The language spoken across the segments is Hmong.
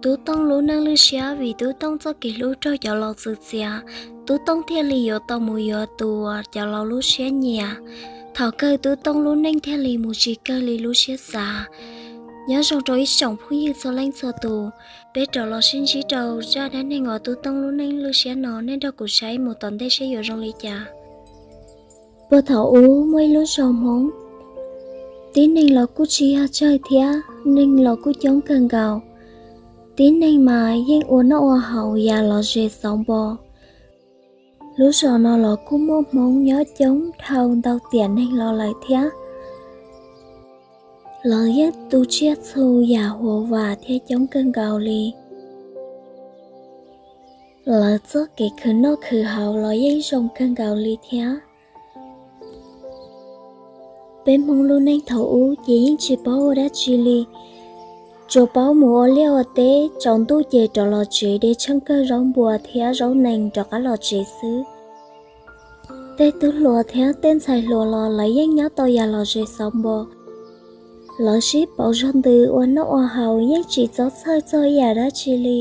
Tub Tooj lub neej lwj siab vim Tub Tooj txoj kev hlub raug cov laus txwv txiav, Tub Tooj thiaj li yuav tau mus yuav tus uas cov laus lub siab nyiam. Thaum kawg Tub Tooj lub neej thiaj li mus tsis kawg li lub siab xav. Nyob zoo rau ib tsoom phooj ywg txhua leej txhua tus, peb rov los sib ntsib rau zaj dab neeg uas Tub Tooj lub neej lwj siab no, nej nrog kuv saib mus tom ntej seb yuav zoo li cas. Puag thaum ub muaj ib lub zos Hmoob, tib neeg los kuj tsis yog tsawg thiab neeg los kuj coob kawg nkaus. Tib neeg mas yeej ua noj ua haus yam lom zem xauv npo. Lub zos no los kuj muaj Hmoob nyob coob dhau ntau tiam neeg los lawm thiab. Lawv yeej tu tsiaj txhu yam huam vam thiab coob kawg nkaus li. Lawv txoj kev khwv noj khwv haus los yeej zoo kawg nkaus li thiab. Peb Hmoob lub neej thaum ub ces yeej tsis paub ua dab tsi li, tsuas paub mus ua liaj ua teb, tsaus ntuj ces rov los tsev de tsheej kawg zaub npua thiab zaub nees rov qab los tsev xwb. Tej tub hluas thiab tej ntxhais hluas los lawv yeej nyob tau yam lom zem xauv npo. Lawv sib pauv zog ntws ua noj ua haus yeej tsis txob txhawj txog ib yam dab tsi li.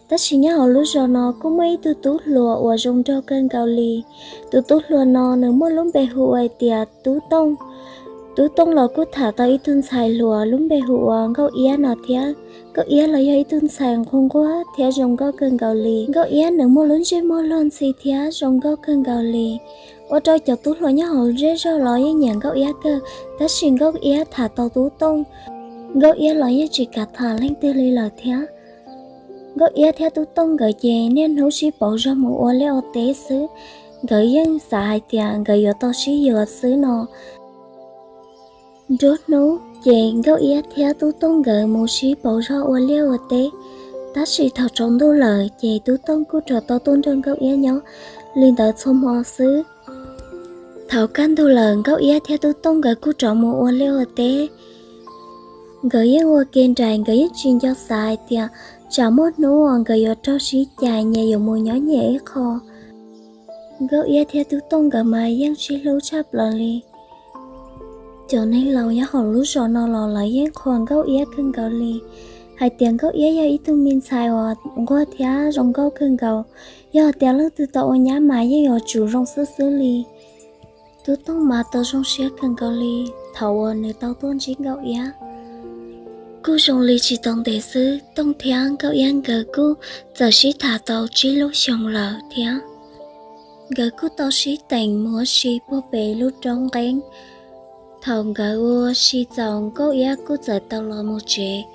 Tab sis nyob hauv lub zos no kuj muaj ib tug tub hluas uas zoo nraug kawg nkaus li. Tus tub hluas no nws muaj lub npe hu ua hais tias Tub Tooj. Tub Tooj los kuj tham tau ib tug ntxhais hluas lub npe hu ua Nkauj Iab no thiab. Nkauj Iab los yog ib tug ntxhais nquag nquag thiab zoo nkauj kawg nkaus li. Nkauj Iab nws muaj lub ntsej muag luag ntxhi thiab zoo nkauj kawg nkaus li. Ua rau cov tub hluas nyob hauv zej zog los yeej nyiam Nkauj Iab kawg, tab sis Nkauj Iab tham tau Tub Tooj, Nkauj Iab los yeej tsis kam tham leej twg li lawm thiab. Nkauj Iab thiab Tub Tooj nkawd ces niaj hnub sib pauv zog mus ua liaj ua teb xwb. Nkawd yeej xav hais tias nkawd yuav tau sib yuav xwb no. Nruab hnub ces Nkauj Iab thiab Tub Tooj nkawd mus sib pauv zog ua liaj ua teb, tab sis thaum tsaus ntuj lawm ces Tub Tooj kuj rov tau tuaj nrog Nkauj Iab nyob li ntawd txhua hmo xwb. Thaum kaj ntug lawm Nkauj Iab thiab Tub Tooj nkawd kuj rov mus ua liaj ua teb. Nkawd yeej ua ke nraim, nkawd yeej tsis nco xav hais tias tsam muaj hnub uas nkawd yuav raug sib cais nyias yuav mus nyob nyias ib qho. Nkauj Iab thiab Tub Tooj nkawd mas yeej sib hlub tshaj plaws li. Cov neeg laus nyob hauv lub zos no los lawv yeej qhuas Nkauj Iab kawg nkaus li, hais tias Nkauj Iab yog ib tug me ntxhais uas nquag thiab zoo nkauj kawg nkaus. Yog hais tias leej twg tau ua nyab mas yeej yuav tsum zoo xwb xwb li. Tub Tooj mas tau zoo siab kawg nkaus li thaum uas nws tau tuaj ntsib Nkauj Iab. Kuj zoo li tsis tau ntev xwb Tooj thiab Nkauj Iab nkawd kuj txawm sib tham tau tsib lub xyoos lawm thiab. Nkawd kuj tau sib teem mus ua si puag pem lub roob nqeeb. Thaum nkawd ua si txaus Nkauj Iab kuj txawm tau los mus tsev.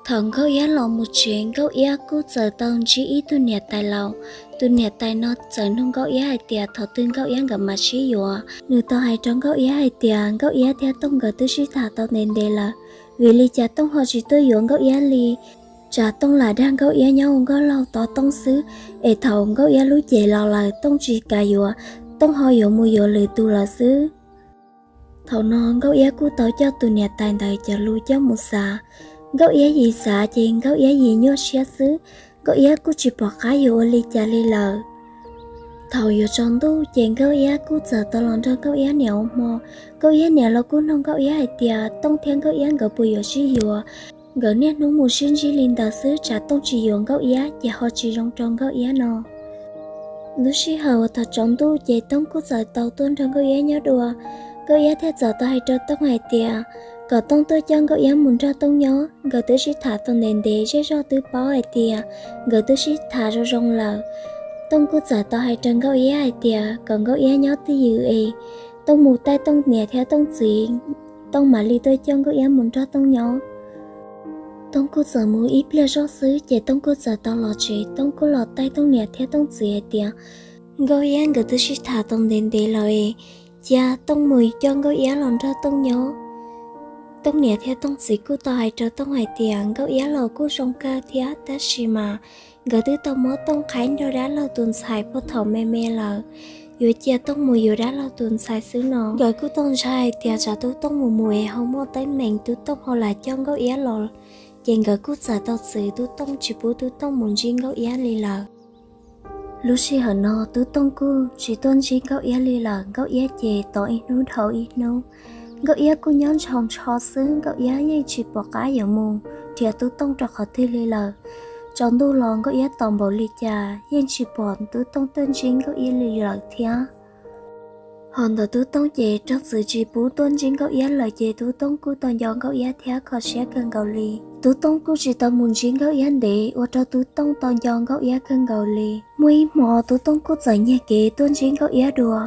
Thaum Nkauj Iab los mus tsev Nkauj Iab kuj txawm tau ntsib ib tug niam tais laus. Tus niam tais no txawm nug Nkauj Iab hais tias thaum twg Nkauj Iab nkawd mam sib yuav. Nws tau hais rau Nkauj Iab hais tias Nkauj Iab thiab Tooj nkawd twb sib tham tau ntev ntev lawm, vim li cas Tooj ho tsis tuaj yuav Nkauj Iab li? Tsam Tooj lam dag Nkauj Iab nyob ua nkauj laug tos Tooj xwb, es thaum Nkauj Iab lub cev los lawm Tooj tsis kam yuav, Tooj ho yuav mus yuav lwm tus lawm xwb. Thaum no Nkauj Iab kuj tau coj tus niam tais ntawd cov lus coj mus xav. Nkauj Iab yim xav ces Nkauj Iab yim nyuaj siab xwb, Nkauj Iab kuj tsis pom qab yuav ua li cas li lawm. Thaum yuav tsaus ntuj ces Nkauj Iab kuj txawm tau los nrog Nkauj Iab niam ua hmo. Nkauj Iab niam los kuj nug Nkauj Iab hais tias Tooj thiab Nkauj Iab nkawd puas yuav sib yuav. Nkawd niaj hnub mus sib ntsib li ntawd xwb, tsam Tooj tsis yuav Nkauj Iab ces ho tsis zoo rau Nkauj Iab no. Lub sij hawm uas thaum tsaus ntuj ces Tooj kuj txawm tau tuaj nrog Nkauj Iab nyob dua. Nkauj Iab thiaj txawm tau hais rau Tooj hais tias kom Tooj tuaj coj Nkauj Iab mus nrog Tooj nyob. Nkawd twb sib tham tau ntev ntev, zej zog twb paub hais tias nkawd twb sib tham zoo zoo lawm. Tooj kuj txawm tau hais rau Nkauj Iab hais tias kom Nkauj Iab nyob twj ywm es Tooj mus taij Tooj niam thiab Tooj txiv, Tooj mam li tuaj coj Nkauj Iab mus nrog Tooj nyob. Tooj kuj txawm mus ib pliag zoj xwb ces Tooj kuj txawm tau los tsev. Tooj kuj los taij Tooj niam thiab Tooj txiv hais tias Nkauj Iab nkawd twb sib tham tau ntev ntev lawm es cia Tooj mus coj Nkauj Iab los nrog Tooj nyob. Tooj niam thiab Tooj txiv kuj tau hais rau Tooj hais tias Nkauj Iab los kuj zoo kawg thiab, tab sis mas nkawd twb tau muab Tooj qhaib nrog dab laug tus ntxhais puag thaum me me lawm, yuav cia Tooj mus yuav dab laug tus ntxhais xwb no. Nkawd kuj tau ntshai hais tias tsam Tub Tooj mus mus es ho muaj teeb meem Tub Tooj ho lam coj Nkauj Iab los, ces nkawd kuj txawm tau txwv Tub Tooj tsis pub Tub Tooj mus ntsib Nkauj Iab li lawm. Lub sij hawm no Tub Tooj kuj tsis tuaj ntsib Nkauj Iab li lawm, Nkauj Iab ces tos ib hnub dhau ib hnub. Nkauj Iab kuj nyob ntshaus ntsho xwb, Nkauj Iab yeej tsis pom qab yuav mus nrhiav Tub Tooj rau qhov twg li lawm. Tsaus ntuj los Nkauj Iab tos npaum li cas yeej tsis pom Tub Tooj tuaj ntsib Nkauj Iab li lawm thiab. Ho ntawm Tub Tooj ces raug txwv tsis pub tuaj ntsib Nkauj Iab lawm ces Tub Tooj kuj tau nco Nkauj Iab thiab kho siab kawg nkaus li. Tub Tooj kuj tsis tau mus ntsib Nkauj Iab ntev ua rau Tub Tooj tau nco Nkauj Iab kawg nkaus li. Muaj ib hmo Tub Tooj kuj txawm nyiag kev tuaj ntsib Nkauj Iab dua.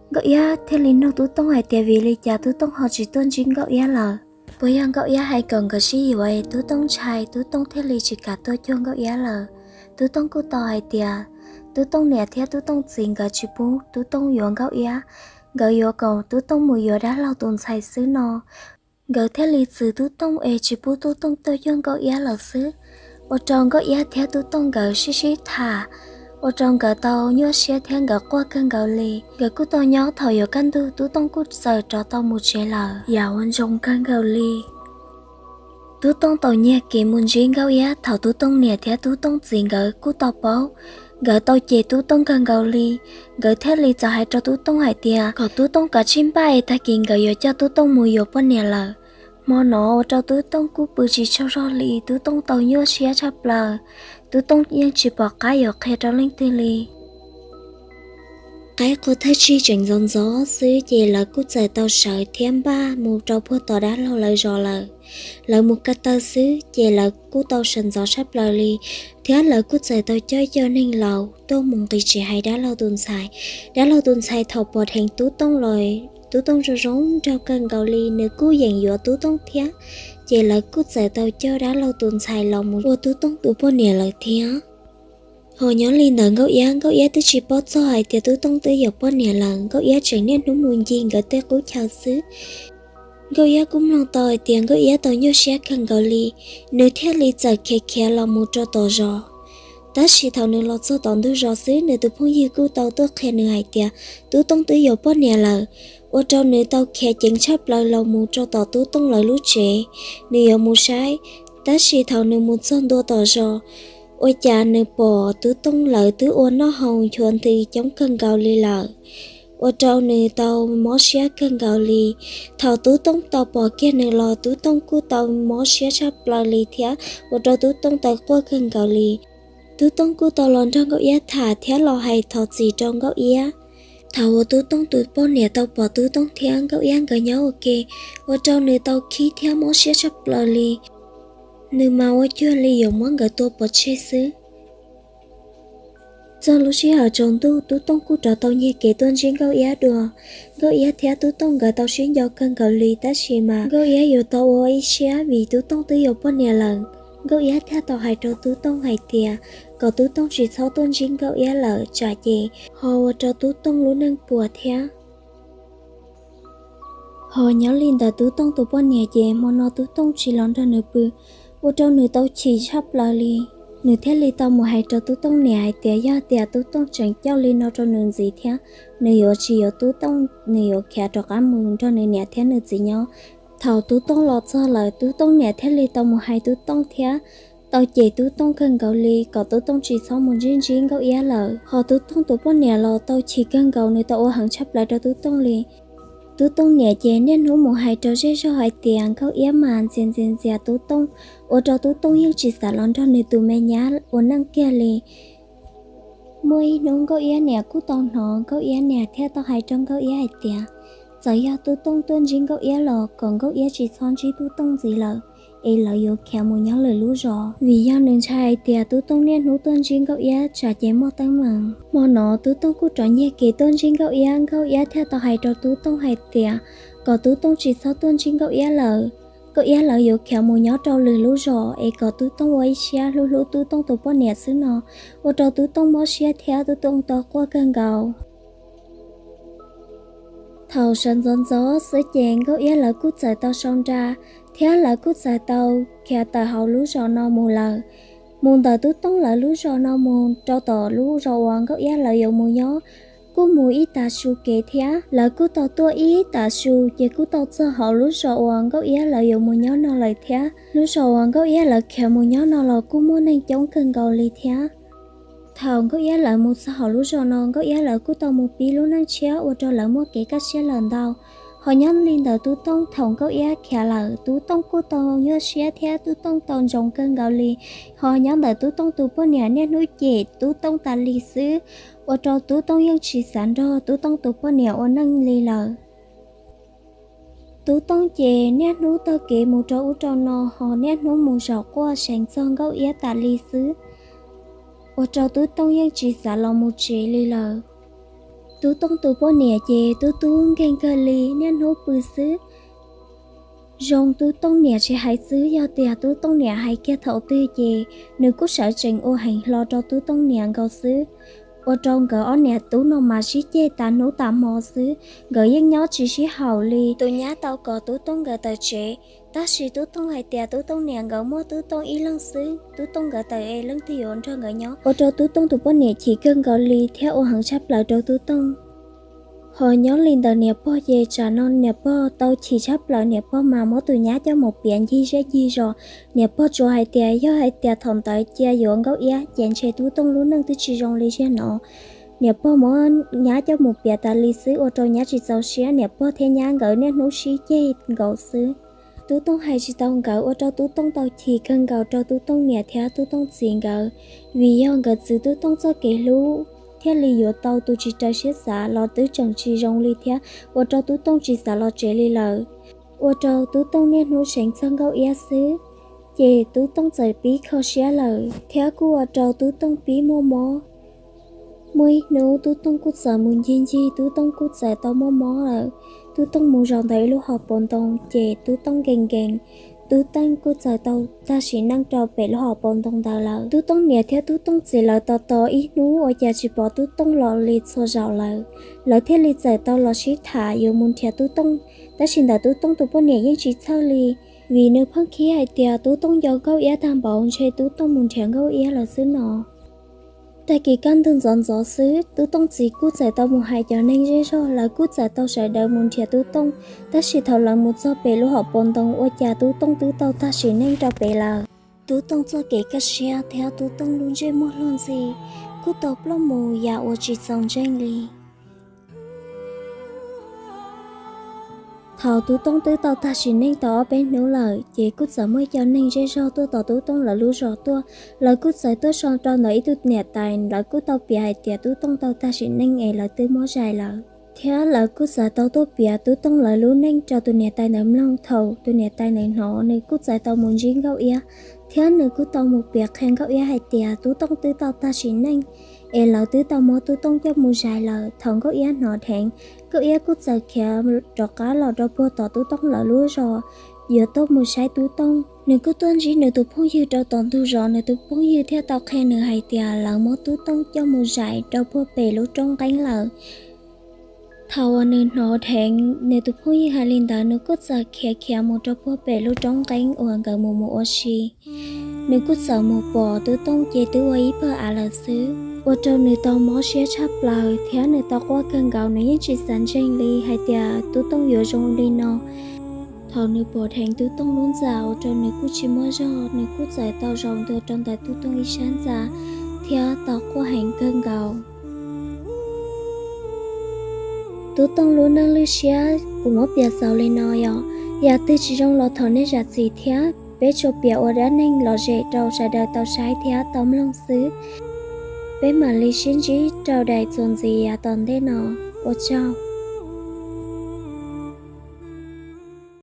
Nkauj Iab thiaj li nug Tub Tooj hais tias vim li cas Tub Tooj ho tsis tuaj ntsib Nkauj Iab lawm. Puas yog Nkauj Iab hais kom nkawd sib yuav es Tub Tooj ntshai, Tub Tooj thiaj li tsis kam tuaj cuag Nkauj Iab lawm. Tub Tooj kuj tau hais tias Tub Tooj niam thiab Tub Tooj txiv nkawd tsis pub Tub Tooj yuav Nkauj Iab, nkawd yuav kom Tub Tooj mus yuav dab laug tus ntxhais xwb no. Nkawd thiaj li txwv Tub Tooj es tsis pub Tub Tooj tuaj cuag Nkauj Iab lawm xwb. Ua rau Nkauj Iab thiab Tub Tooj nkawd sib sib tham, ua rau nkawd tau nyuaj siab thiab nkawd quaj kawg nkaus li. Nkawd kuj tau nyob thaum yuav kaj ntug Tub Tooj kuj txawm rov tau mus tsev lawm yam uas ntsoov kawg nkaus li. Tub Tooj tau nyiag kev mus ntsib Nkauj Iab thaum Tub Tooj niam thiab Tub Tooj txiv nkawd kuj tau paub. Nkawd tau cem Tub Tooj kawg nkaus li. Nkawd thiaj li txawm hais rau Tub Tooj hais tias kom Tub Tooj kav tsij npaj es tag kis nkawd yuav coj Tub Tooj mus yuav poj niam lawm. Hmo no ua rau Tub Tooj kuj pw tsis tsaug zog li, Tub Tooj tau nyuaj siab tshaj plaws. Tub Tooj yeej tsis pom qab yuav qhia rau leej twg li. Qaib qua thawj tsig tseem ntxov ntxov xwb ces lawv kuj txawm tau sawv thiab npaj mus rau puag tom dab laug lawv zos lawm. Lawv mus ko taw xwb ces lawv kuj tau sawv ntxov tshaj plaws li, thiab lawv kuj txawm tau coj cov neeg laus tuaj mus nqis tsev hais dab laug tus ntxhais. Dab laug tus ntxhais thaum pom dheev Tub Tooj los Tub Tooj zoo zoo nraug kawg nkaus li, nws kuj yeem yuav Tub Tooj thiab. Ces lawv kuj txawm tau coj dab laug tus ntxhais los mus ua Tub Tooj tus poj niam lawm thiab. Ho nyob li ntawd Nkauj Iab, Nkauj Iab twb tsis paub txog hais tias Tub Tooj twb yuav poj niam lawm, Nkauj Iab tseem niaj hnub mus ncig nkawd tej qub chaw xwb. Nkauj Iab kuj mloog tau hais tias Nkauj Iab tau nyuaj siab kawg nkaus li, nws thiaj li txawm khiav khiav los mus rau tom zos. Tab sis thaum nws los txog tom ntug zos xwb, nws tus phooj ywg kuj tau tuaj qhia nws hais tias Tub Tooj twb yuav poj niam lawm, ua rau nws tau khiav ceev tshaj plaws los mus rau tom Tub Tooj lawv lub tsev, nws yuav mus saib. Tab sis thaum nws mus txog ntua tom zos, ua cas nws pom Tub Tooj lawv twb ua noj haus nchuav ntws coob kawg nkaus li lawm, ua rau nws tau mob siab kawg nkaus li. Thaum Tub Tooj tau pom kiag nws los Tub Tooj kuj tau mob siab tshaj plaws li thiab ua rau Tub Tooj tau quaj kawg nkaus li. Tub Tooj kuj tau los nrog Nkauj Iab tham thiab los hais thov txim rau Nkauj Iab. Thaum uas Tub Tooj tus poj niam tau pom Tub Tooj thiab Nkauj Iab nkawd nyob ua ke, ua rau nws tau khib thiab mob siab tshaj plaws li. Nws mas ua cuag li yuav muab nkawd tua pov tseg xwb. Txog lub sij hawm tsaus ntuj, Tub Tooj kuj rov tau nyiag kev tuaj ntsib Nkauj Iab dua. Nkauj Iab thiab Tub Tooj nkawd tau sib nco kawg nkaus li, tab sis mas Nkauj Iab yuav tau ua ib siab vim Tub Tooj twb yuav poj niam lawm. Nkauj Iab thiaj tau hais rau Tub Tooj hais tias kom Tub Tooj tsis txhob tuaj ntsib Nkauj Iab lawm, tsam ces ho ua rau Tub Tooj lub neej puas thiab. Ho nyob li ntawd Tub Tooj tus poj niam ces hmo no Tub Tooj tsis los nrog nws pw, ua rau nws tau chim tshaj plaws li. Nws thiaj li tau mus hais rau Tub Tooj niam hais tias yog tias Tub Tooj tseem coj li no rau nws ntxiv thiab, nws yuav tsis yuav Tub Tooj, nws yuav khiav rov qab mus nrog nws niam thiab nws txiv nyob. Thaum Tub Tooj los txog lawm, Tub Tooj niam thiaj li tau mus hais Tub Tooj thiab tau cem Tub Tooj kawg nkaus li kom Tub Tooj tsis txhob mus ntsib ntsib Nkauj Iab lawm. Ho Tub Tooj tus poj niam los tau chim kawg nkaus, nws tau ua heev tshaj plaws rau Tub Tooj li. Tub Tooj niam ces niaj hnub mus hais rau zej zog hais tias Nkauj Iab mas ntxias ntxias ntxias Tub Tooj, ua rau Tub Tooj yeej tsis xav los nrog nws tus me nyab ua neej kiag li. Muaj ib hnub Nkauj Iab niam kuj tau hnov, Nkauj Iab niam thiaj tau hais rau Nkauj Iab hais tias txawm yog Tub Tooj tuaj ntsib Nkauj Iab los kom Nkauj Iab tsis txhob ntsib Tub Tooj ntxiv lawm, es lawv yuav khiav mus nyob lwm lub zos, vim yog nws ntshai hais tias Tub Tooj niaj hnub tuaj ntsib Nkauj Iab tsam ces muaj teeb meem. Hmo no Tub Tooj kuj rov nyiag kev tuaj ntsib Nkauj Iab, Nkauj Iab thiaj tau hais rau Tub Tooj hais tias kom Tub Tooj tsis txhob tuaj ntsib Nkauj Iab lawm, Nkauj Iab lawv yuav khiav mus nyob rau lwm lub zos, es kom Tub Tooj ua ib siab hlub hlub Tub Tooj tus poj niam xwb no, ua rau Tub Tooj mob siab thiab Tub Tooj tau quaj kawg nkaus. Thaum sawv ntxov ntxov xwb ces Nkauj Iab lawv kuj txawm tau sau nra, thiab lawv kuj txawm tau khiav tawm hauv lub zos no mus lawm. Mus ntawm Tub Tooj lawv lub zos no mus rau tom lub zos uas Nkauj Iab lawv yuav mus nyob, kuj mus ib tag su kev thiab. Lawv kuj tau tuaj ib tag su ces kuj tau txog hauv lub zos uas Nkauj Iab lawv yuav mus nyob no lawm thiab. Lub zos uas Nkauj Iab lawv khiav mus nyob no los kuj muaj neeg coob kawg nkaus li thiab. Thaum Nkauj Iab lawv mus txog hauv lub zos no, Nkauj Iab lawv kuj tau mus pib lub neej tshiab ua rau lawv muaj kev kaj siab lawm ntau. Ho nyob li ntawm Tub Tooj, thaum Nkauj Iab khiav lawm, Tub Tooj kuj tau nyuaj siab thiab Tub Tooj tau ntsoov kawg nkaus li. Ho nyob ntawm Tub Tooj tus poj niam niaj hnub cem Tub Tooj tas li xwb, ua rau Tub Tooj yeej tsis xav nrog Tub Tooj tus poj niam ua neej li lawm. Tub Tooj ces niaj hnub taug kev mus rau ub rau no, ho niaj hnub mus zaum quaj seev txog Nkauj Iab tas li xwb, ua rau Tub Tooj yeej tsis xav los mus tsev li lawm. Tub Tooj tus poj niam ces tub tub nkeeg kawg li, niaj hnub pw xwb. Zoo Tub Tooj niam tsis hais xwb, yog tias Tub Tooj niam hais kiag thaum twg ces nws kuj sawv tsees ua heev hlo rau Tub Tooj niam nkaus xwb. Ua rau nkawd ob niam tub no mas sib ceg tas hnub tas hmo xwb, nkawd yeej nyob tsis sib haum li. Tus nyab tau kom Tub Tooj nkawd tawm tsev, tab sis Tub Tooj hais tias Tub Tooj niam nkawd muaj Tub Tooj ib leeg xwb, Tub Tooj nkawd tawm es leej twg yuav nrog nkawd nyob. Ua rau Tub Tooj tus poj niam chim kawg nkaus li thiab ua heev tshaj plaws rau Tub Tooj. Ho nyob li ntawm niam pog ces tsam no niam pog tau chim tshaj plaws, niam pog mas muab tus nyab coj mus piav ncig zej ncig zos. Niam pog tsuas hais tias yog hais tias thaum ntawd cia yuav Nkauj Iab ces ntshe Tub Tooj lub neej twb tsis zoo li ziag no. Niam pog muab nyab coj mus piav tas li xwb ua rau nyab tsis txaus siab, niam pog thiab nyab nkawd niaj hnub sib ceg nkaus xwb. Tub Tooj hais tsis tau nkawd ua rau Tub Tooj tau chim kawg nkaus rau Tub Tooj niam thiab Tub Tooj txiv nkawd, vim yog nkawd txwv Tub Tooj txoj kev hlub thiaj li yuav tau tus tsis raws siab xav los twb tseem tsis zoo li thiab, ua rau Tub Tooj tsis xav los tsev li lawm. Ua rau Tub Tooj niaj hnub seev txog Nkauj Iab xwb, ces Tub Tooj txawm pib kho siab lawm thiab kuj ua rau Tub Tooj pib muaj mob. Muaj ib hnub Tub Tooj kuj txawm mus ncig ncig, Tub Tooj kuj txawm tau muaj mob lawm. Tub Tooj mus zaum ntawm ib lub hauv paus ntoo ces Tub Tooj nkees nkees, Tub Tooj kuj txawm tau tag sim neej rau pem lub hauv paus ntoo ntawd lawm. Tub Tooj niam thiab Tub Tooj txiv lawv tos tos ib hnub ua cas tsis pom Tub Tooj los li txhua zaus lawm, lawv thiaj li txawm tau los sib tham yuav mus nrhiav Tub Tooj, tab sis ntawm Tub Tooj tus poj niam yeej tsis txhawj li, vim nws pheej khib hais tias Tub Tooj nco Nkauj Iab tag npaum ntshe Tub Tooj mus nrhiav Nkauj Iab lawm xwb no. Tag kis kaj ntug ntxov ntxov xwb, Tub Tooj txiv kuj txawm tau mus hais cov neeg zej zog, lawv kuj txawm tau sawv daws mus nrhiav Tub Tooj, tab sis thaum lawv mus txog pem lub hauv paus ntoo ua cas Tub Tooj twb tau tag sim neej rau pem lawm. Tub Tooj txoj kev kaj siab thiab Tub Tooj lub ntsej muag luag ntxhi kuj tau ploj mus yam uas tsis txaus ntseeg li. Thaum Tub Tooj twb tau tag sim neej tau ob peb hnub lawm, ces kuj txawm muaj ib co neeg zej zog tuaj tom Tub Tooj lawv lub zos tuaj. Lawv kuj txawm tuaj so rau ntawm ib tug niam tais, lawv kuj tau piav hais tias Tub Tooj tau tag sim neej es lawv twb muab zais lawm. Thiab lawv kuj txawm tau tuaj piav Tub Tooj lawv lub neej rau tus niam tais ntawd mloog. Thaum tus niam tais ntawd hnov, nws kuj txawm tau mus ntsib Nkauj Iab, thiab nws kuj tau mus piav qhia Nkauj Iab hais tias Tub Tooj twb tau tag sim neej es lawv twb tau muab Tub Tooj coj mus zais lawm. Thaum Nkauj Iab hnov dheev, Nkauj Iab kuj txawm khiav rov qab los rau puag tom Tub Tooj lawv lub zos yuav tuaj mus saib Tub Tooj. Nws kuj tuaj ntsib nws tus phooj ywg rau tom ntug zos, nws tus phooj ywg thiaj tau qhia nws hais tias lawv muab Tub Tooj coj mus zais rau puag pem lub roob nqeeb lawm. Thaum uas nws hnov dheev nws tus phooj ywg hais li ntawd, nws kuj txawm khiav khiav mus rau puag pem lub roob nqeeb uas nkawd mus mus ua si. Nws kuj txawm mus pom Tub Tooj ces twb ua ib pawg av lawm xwb, ua rau nws tau mob siab tshaj plaws thiab nws tau quaj kawg nkaus. Nws yeej tsis xav ntseeg li hais tias Tub Tooj yuav zoo li no. Thaum nws pom dheev Tub Tooj lub ntxa ua rau nws kuj tsis muaj zog, nws kuj txawm tau zaum ntua rau ntawm Tub Tooj ib sab ntxa thiab tau quaj heev kawg nkaus. Tub Tooj lub neej lwj siab kuv muab piav xaus li no yom. Yam twg tsis zoo los thov nej zam txim thiab. Peb tsuas piav ua dab neeg lom zem rau sawv daws tau saib thiab tau mloog xwb. Peb mam li sib ntsib rau daim txuas ntxiv yav tom ntej no. Ua tsaug.